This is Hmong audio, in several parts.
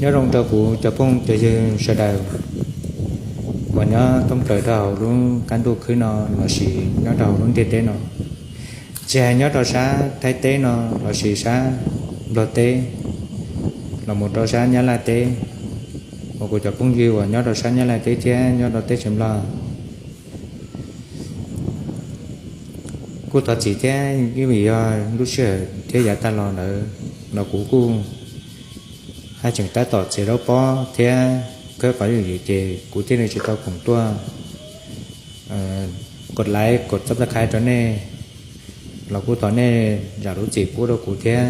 Nyob zoo rau kuv cov phooj cov ywg sawv daws uas nyob thoob plaws rau hauv lub qab ntuj khwb no lossis nyob rau hauv lub ntiaj teb no, tsis hais nyob rau sab Thaib teb no lossis sab Nplog teb, los mus rau sab Nyab Laj teb, uas kuv cov phooj ywg uas nyob rau sab Nyab Laj teb thiab nyob rau teb chaws Nplog. Kuj thov txim thiab, vim yog lub sij hawm thiab yav tag los ntawd los kuv kuj haj tseem tab tom txiav zaub pob thiab khawb qhov ywm ces kuv thiaj li tsis tau koom tuaj kos like kos subscribe rau nej, los kuj thov nej zam lub txim pub rau kuv thiab.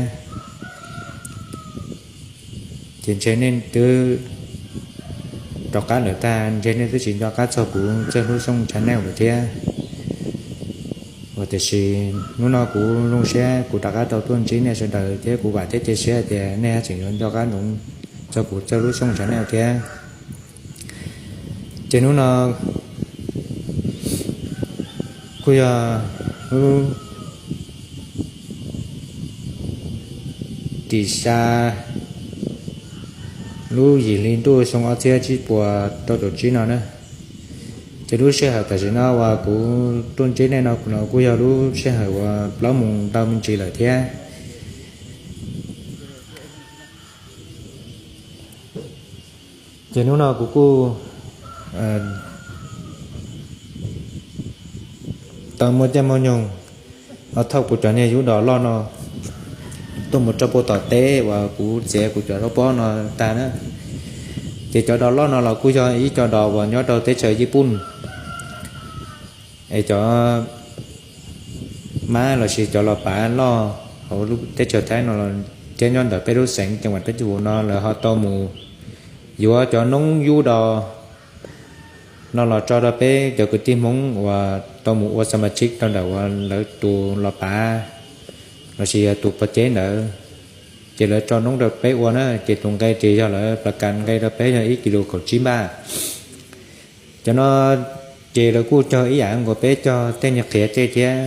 Ces ntshe nej twb rov qab lawm tag, ntshe nej twb tsis nco qab txog kuv Txawj Hlub Xyooj channel lawm thiab. Uas tiam sis hnub no kuv zoo siab kuv rov qab tau tuaj ntsib nej sawv daws thiab kuv vam thiab cia siab tias nej haj tseem yuav nco qab ntsoov txog kuv Txawj Hlub Xyooj channel thiab. Ces hnub no kuj yog lub tim xya lub yim hli ntuj xyoo ob txhiab tsib puas rau caum tsib no na. Ces lub sij hawm tam sim no uas kuv tuaj ntsib nej no kuj yog lub sij hawm uas plaub moos ntau me ntsis lawm thiab. Ces hnub no kuv kuj tau muaj caij muaj nyoog ho thauj kuv cov niag yub dos loj no tuaj mus rau puag tom teb uas kuv txiav kuv cov zaub pob no tag na. Ces cov dos loj no los kuj yog ib co dos uas nyob rau teb chaws Yij Pooj. Es cov mab lossis cov los pav loj hauv lub teb chaws Thaib no thiab nyob ntawm peb lub xeev ceev vam teb chaws no lawv ho tau mus yuav cov noob yub dos no los tso rau peb cov kwv tij Hmoob uas tau mus ua xa ma chib rau ntawm uas lawv tus los pav lossis yog tus pov ceb ntawd. Ces lawv tso noob rau peb ua na, ces tus nqe ces yog lawv plas kas nqe rau peb yog ib kis lus kaum tsib npaj. Cov no ces lawv kuj cog ib yam nkaus peb cog tej niag qhiav tej thiab.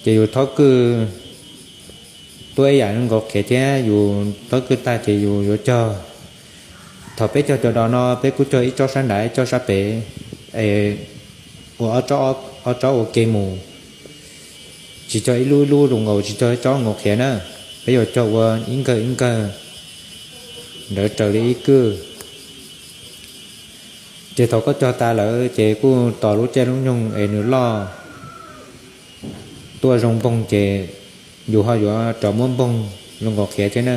Ces yus thob kwj tuaj ib yam nkaus qhiav thiab, yus thob kwj tag ces yus yuav cog. Thaum peb cog cov dos no peb kuj cog ib tsob sab nrad ib tsob sab pem, es ua ob tsob ua ke mus. Tsis cog ib lub ib lub zoo nkaus, tsis cog ib tsob nkaus qhiav na. Peb yuav cog ua ib nkawg ib nkawg ntawd raws li ib kwj. Ces thaum koj cog tas lawm ces kuj tos lub caij lub nyoog es nws loj tuaj zoo npoog ces yus ho yuav rov muab npoog zoo nkaus qhiav thiab na.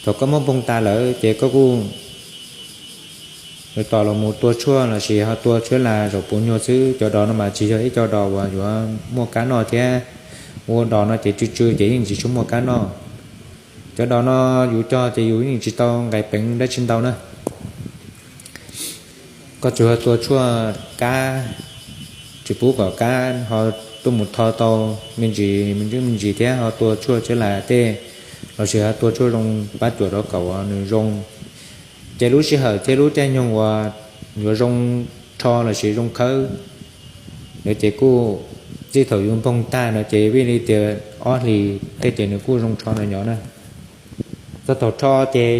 Thaum koj muab npoog tas lawm ces koj kuj yuav tos los mus tua tshuaj lossis ho tua tshuab las zaum puv nyuag xwb. Cov dos no mas tsis yog ib co dos uas yuav muaj kab noj thiab, ua dos no ces tsw tsw ces yeej tsis tshua muaj kab noj. Cov dos no yus cog ces yus yeej tsis tau nqis peev dab tsi ntau na. Koj tsuas yog tua tshuaj kab, tsis pub kom kab ho tuaj mus tho tau me ntsis me ntsis thiab ho tua tshuaj tshiab las tej lossis ho tua tshuaj zoo pab cuam rau kom uas nws zoo. Ces lub sij hawm thiab lub caij nyoog uas yuav zoo rho lossis zoo khawb no ces kuj txij thaum yus npoog tag no ces vim li tias ob hlis tej ces nws kuj zoo rho no nyob na. Txog thaum rho ces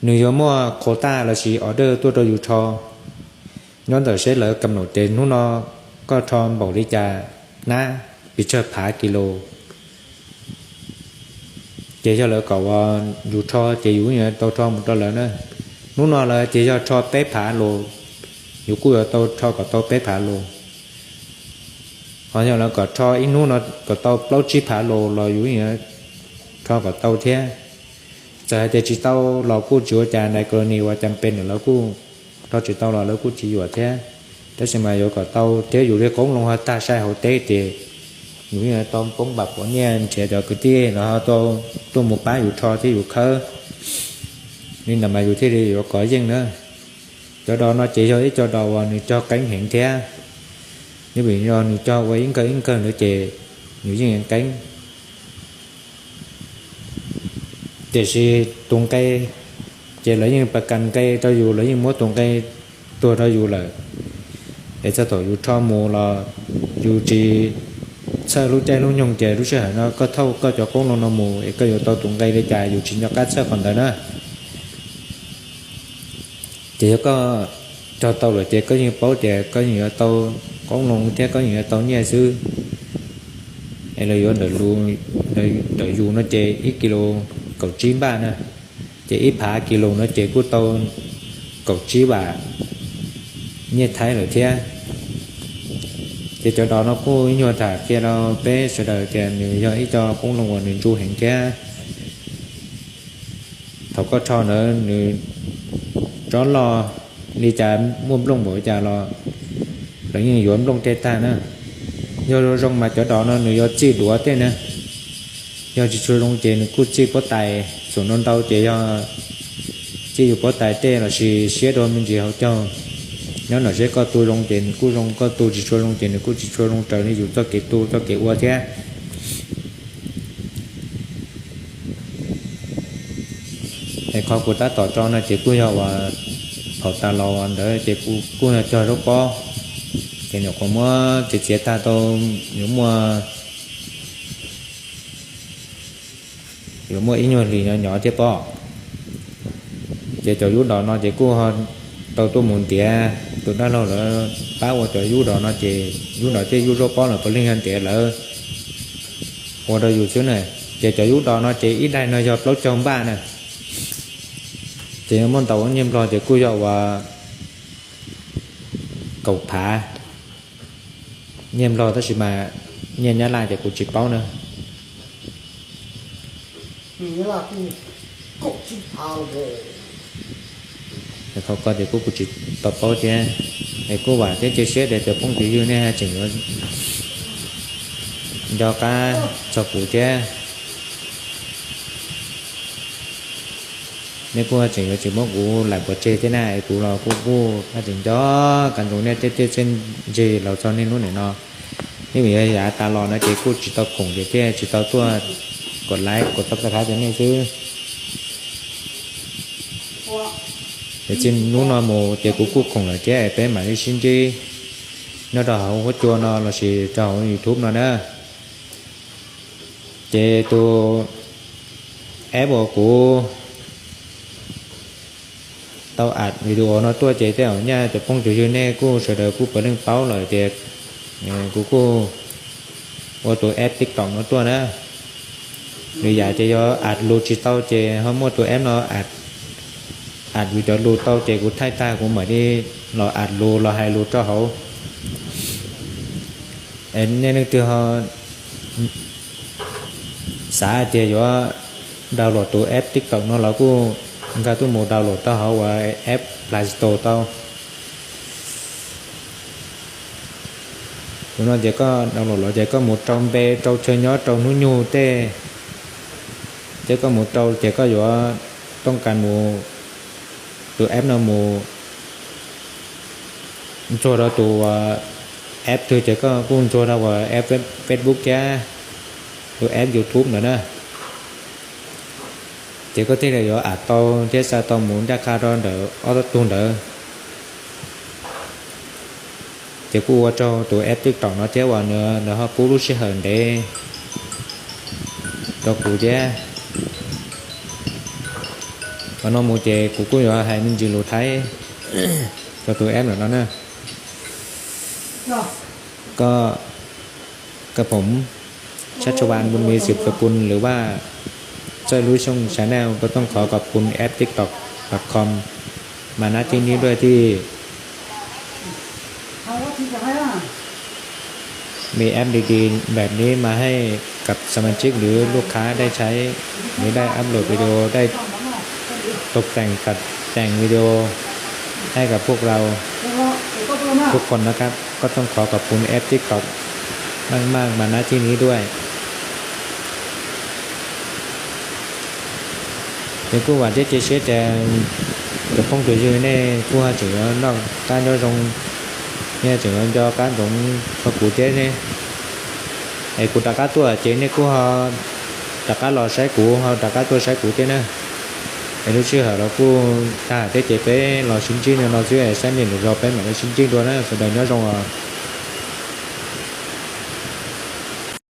nws yuav muaj quota lossis order tuaj rau yus rho. Nyob ntawm seb lawv kam noom ces hnub no koj rho npaum li cas hnab, pes tsawg phav kis lus. Ces yog lawv kom uas yus rho ces yus yuav tau rho mus rau lawv na. Hnub no lawv ces yog rho peb phav lus, yus kuj yuav tau rho kom tau peb phav lus. Ho yog lawv kom rho ib hnub no kom tau plaub tsib phav lus los yus yuav rho kom tau thiab. Txawm hais tias tsis tau los kuj tsis ua cas, nais kos ni uas cas pes ntawm lawv kuj rho tsis tau los lawv kuj tsis yuam thiab. Tab sis mas yuav kom tau thiab yus li qoob loo ho tag sai hauv teb ces yus yeej tau poob npam quav nyiaj nrhiav cov kwv tij los ho tau tuaj mus pab yus rho thiab yus khawb. Li ntawd mas yus thiaj li yuav kov yeej na. Cov dos no ces yog ib co dos uas nws cog qeeb heev thiab, vim yog nws cog ua ib nkawg ib nkawg ntawd ces nws yeej qeeb. Tiam sis tus nqe ces lawv yeej pas kas nqe rau yus, lawv yeej muab tus nqe tuag rau yus lawm. Es txog thaum yus rho mus los yus tsis txhawj lub caij lub nyoog ces lub sij hawm no koj thauj koj cov qoob loo no mus es koj yuav tau tus nqe li cas yus tsis nco qab txhawj qhov ntawd na. Ces yog koj cog tau lawm ces koj yeej paub tias koj yeej yuav tau qoob loo thiab koj yeej yuav tau nyiaj xwb. Es lawv yuav ntawm yus no ces ib kis lus kaum tsib npaj na, ces ib phav kis lus no ces kuj tau kaum tsib vam nyiaj Thaib lawm thiab. Ces cov dos no kuj ib nyuag tham qhia rau peb sawv daws tias nws yog ib co qoob loo uas nws ntsu heev thiab. Thaum koj rho ntawd nws tsob loj li cas muaj nplooj npaum li cas los lawv yeej yuav nplooj tej tag na. Yog zoo zoo mas cov dos no nws yuav txij duav tej na. Yog tsis tshua zoo ces nws kuj txij puab tais, xum ntau ntau ces yog txij yus puab tais tej lossis siab dua me ntsis hauv caug. Nyob nram seb koj tu zoo ces nws kuj zoo, koj tu tsis tshua zoo ces nws kuj tsis tshua zoo raws li yus txoj kev tu txoj kev ua thiab. Es qhov kuv tab tom tso no ces kuj yog uas thaum tas los ntawd ces kuv kuj yog cog zaub pob, ces nyuam qhuav muab txiav txiav tag tau yuav muaj yuav muaj ib nyuag hlis nyob nyob thiab pob. Ces cov yub dos no ces kuj ho tau tuaj mus ntiav, tus dab laug lawv pab ua cov yub dos no ces yub dos thiab yub zaub pob los puav leej yog ntiav lawv ua rau yus xwb na. Ces cov yub dos no ces ib daim no yog plaub caug npaj na. Ces muaj ntaus nyiaj nplog ces kuj yog uas kaum phav nyiaj nplog tab sis mas nyiaj nyab laj ces kuv tsis paub na. Thaum koj ces kuj kuv tsis tau paub thiab. Es kuj vam thiab cia siab tias cov phooj ywg nej tseem yuav nco qab txog kuv thiab. Nej kuj tseem yuav tsis muab kuv laim pov tseg thiab na, es kuv los kuj kuj tseem nco qab ntsoov nej tej txiaj ntsig los txog niaj hnub nim no. Nej vim yog yav tas los no ces kuj tsis tau khoom ces thiaj tsis tau tuaj kom like kom subscribe rau nej xwb. Ces txij hnub no mus ces kuv kuj khoom lawm thiab, peb mam li sib ntsib nyob rau hauv huab cua no lossis rau hauv YouTube no na. Ces tus app uas kuv tau am video no tuaj ces tej zaum nyaj cov phooj ywg nej kuj sawv daws kuj puav leej paub lawm tias kuv kuj ua tus app TikTok no tuaj na. Nws yam ces yog am lus tsis tau ces ho muaj tus app no am yus cov lus tau ces kuv thaij tag kuv mam li los am lus los hais lus rau hauv. Nej leej twg ho xav hais tias yuav download tus app TikTok no los kuj nkag tuaj mus download tau hauv uas app Play Store tau. Tus no ces koj download los ces koj mus rau npe, rau chaw nyob, rau hnub nyoog tej, thiab koj mus rau ces koj yuav tooj kas mus tus app no mus ntxuag rau tus app twg ces koj kuj ntxuag rau uas app Facebook thiab tus app YouTube ntawd na. Ces koj thiaj li yuav am tau thiab xa tau mus ncaj qha rau ntawm ob tug ntawd. Ces kuj ua tsaug tus app TikTok no thiab uas nws ho pub lub sij hawm ntev rau kuv thiab. Qhov no mus ces kuv kuj yuav hais me ntsis lus Thaib rau tus app no na. Các, cácผม ชัชวาล บุญมี สืบสกุล หรือว่า เจ้ยลุยช่อง Channel ก็ต้องขอขอบคุณแอป TikTok ดอท คอม มา ณ ที่นี้ด้วยที่ มีแอปดีๆแบบนี้มาให้กับสมาชิกหรือลูกค้าได้ใช้ หรือได้อัปโหลดวิดีโอได้ตกแต่งตัดแต่งวิดีโอให้กับพวกเราทุกคนนะครับ ก็ต้องขอขอบคุณแอป TikTok มากๆ มา ณ ที่นี้ด้วย Ces kuj vam thiab cia siab tias cov phooj ywg nej kuj ho tseem yuav noj qab nyob zoo, nej tseem yuav nco qab ntsoov txog kuv thiab ne. Es kuv rov qab tuaj ces nej kuj ho rov qab los saib kuv, ho rov qab tuaj saib kuv thiab na. Es lub sij hawm los kuj tag thiab ces peb los sib ntsib no xwb, saib me ntsis zog peb mam li sib ntsib dua na, sawv daws nyob zoo os.